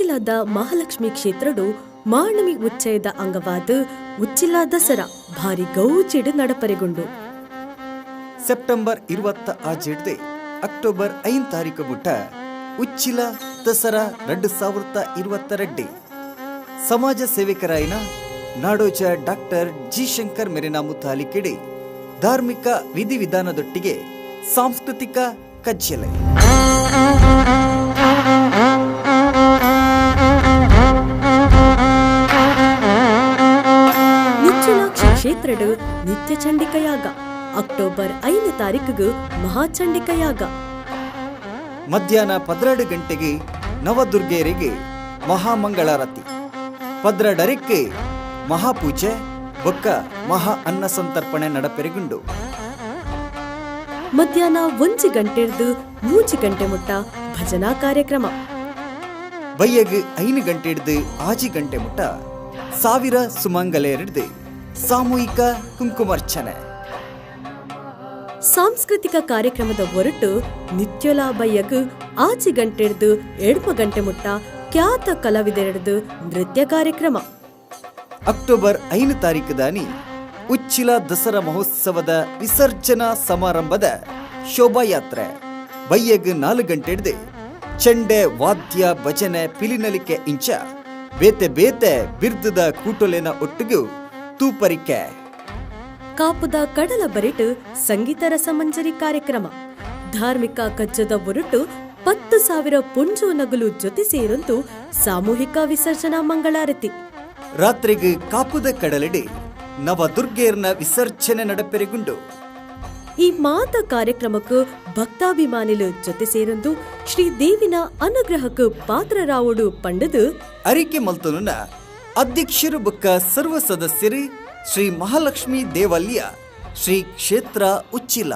ಉಚ್ಚಿಲದ ಮಹಾಲಕ್ಷ್ಮಿ ಕ್ಷೇತ್ರಡು ಮಾರ್ಣಮಿ ಉಚ್ಚಯದ ಅಂಗವಾದ ಉಚ್ಚಿಲ ದಸರಾ ಭಾರಿ ಗೌಜಿಡ್ ನಡಪರೆಗುಂಡು. ಸೆಪ್ಟೆಂಬರ್ 26 ಅಕ್ಟೋಬರ್ 5 ತಾರೀಕು ಮುಟ್ಟ ಉಚ್ಚಿಲ ದಸರಾ 2022. ಸಮಾಜ ಸೇವಕರಾಯಿನ ನಾಡೋಜ ಡಾಕ್ಟರ್ ಜಿ ಶಂಕರ್ ಮೆರಿನ ಮುತಾಲಿಕೆಡೆ ಧಾರ್ಮಿಕ ವಿಧಿವಿಧಾನದೊಟ್ಟಿಗೆ ಸಾಂಸ್ಕೃತಿಕ ಕಜ್ಜೆಲೆ. ನಿಚ್ಚಲಾಕ್ಷಿ ಕ್ಷೇತ್ರಡು ನಿತ್ಯ ಚಂಡಿಕಯಾಗ ಅಕ್ಟೋಬರ್ 5 ತಾರೀಕಿಗೆ ಮಹಾಚಂಡಿಕಯಾಗ. ಮಧ್ಯಾಹ್ನ 12 ಗಂಟೆಗೆ ನವದುರ್ಗೆಯರಿಗೆ ಮಹಾಮಂಗಳಾರತಿ, 12:30ಕ್ಕೆ ಮಹಾಪೂಜೆ ಬೊಕ್ಕ ಮಹಾ ಅನ್ನ ಸಂತರ್ಪಣೆ ನಡಪೆರೆಗುಂಡು. ಮಧ್ಯಾಹ್ನ 1 ಗಂಟೆರ್ದು 3 ಗಂಟೆ ಮುಟ್ಟ ಭಜನಾ ಕಾರ್ಯಕ್ರಮ. ಬಯ್ಯಗ್ 5 ಗಂಟೆ ಹಿಡ್ದು 6 ಗಂಟೆ ಮುಟ್ಟ 1000 ಸುಮಂಗಲೆಯರಿಡ್ದು ಸಾಮೂಹಿಕ ಕುಂಕುಮಾರ್ಚನೆ. ಸಾಂಸ್ಕೃತಿಕ ಕಾರ್ಯಕ್ರಮದ ಹೊರಟು ನಿತ್ಯಲಾ ಬಯ್ಯಗ್ 6 ಗಂಟೆ ಹಿಡ್ದು 7 ಗಂಟೆ ಮುಟ್ಟ ಖ್ಯಾತ ಕಲಾವಿದರಿಡ್ದು ನೃತ್ಯ ಕಾರ್ಯಕ್ರಮ. ಅಕ್ಟೋಬರ್ 5 ತಾರೀಕು ದಾನಿ ಉಚ್ಚಿಲ ದಸರಾ ಮಹೋತ್ಸವದ ವಿಸರ್ಜನಾ ಸಮಾರಂಭದ ಶೋಭಾಯಾತ್ರೆ ಬಯ್ಯಗ್ 4 ಗಂಟೆ ಹಿಡ್ದು ಚೆಂಡೆ ವಾದ್ಯ ಭಜನೆ ಪಿಲಿನಲಿಕೆ ಇಂಚ ಬೇತೆ ಬೇತೆ ಬಿರ್ದದ ಕೂಟೊಲೆನ ಒಟ್ಟಿಗೂ ತೂಪರಿಕೆ. ಕಾಪುದ ಕಡಲ ಬರಿಟು ಸಂಗೀತ ರಸಮಂಜರಿ ಕಾರ್ಯಕ್ರಮ. ಧಾರ್ಮಿಕ ಕಜ್ಜದ ಹೊರಟು 10,000 ಪುಂಜು ನಗುಲು ಜೊತೆ ಸೇರೊಂದು ಸಾಮೂಹಿಕ ವಿಸರ್ಜನಾ ಮಂಗಳಾರತಿ. ರಾತ್ರಿಗೆ ಕಾಪುದ ಕಡಲಡಿ ನವದುರ್ಗೆಯರ್ನ ವಿಸರ್ಜನೆ ನಡಪೆರೆಗುಂಡು. ಈ ಮಾತ ಕಾರ್ಯಕ್ರಮಕ್ಕೆ ಭಕ್ತಾಭಿಮಾನಿಲು ಜೊತೆ ಸೇರೊಂದು ಶ್ರೀ ದೇವಿನ ಅನುಗ್ರಹಕ್ಕೆ ಪಾತ್ರರಾವುಡು ಪಂಡದು ಅರಿಕೆ ಮಲ್ತನುನ ಅಧ್ಯಕ್ಷರು ಬೊಕ್ಕ ಸರ್ವ ಸದಸ್ಯರು ಶ್ರೀ ಮಹಾಲಕ್ಷ್ಮಿ ದೇವಾಲಯ ಶ್ರೀ ಕ್ಷೇತ್ರ ಉಚ್ಚಿಲ.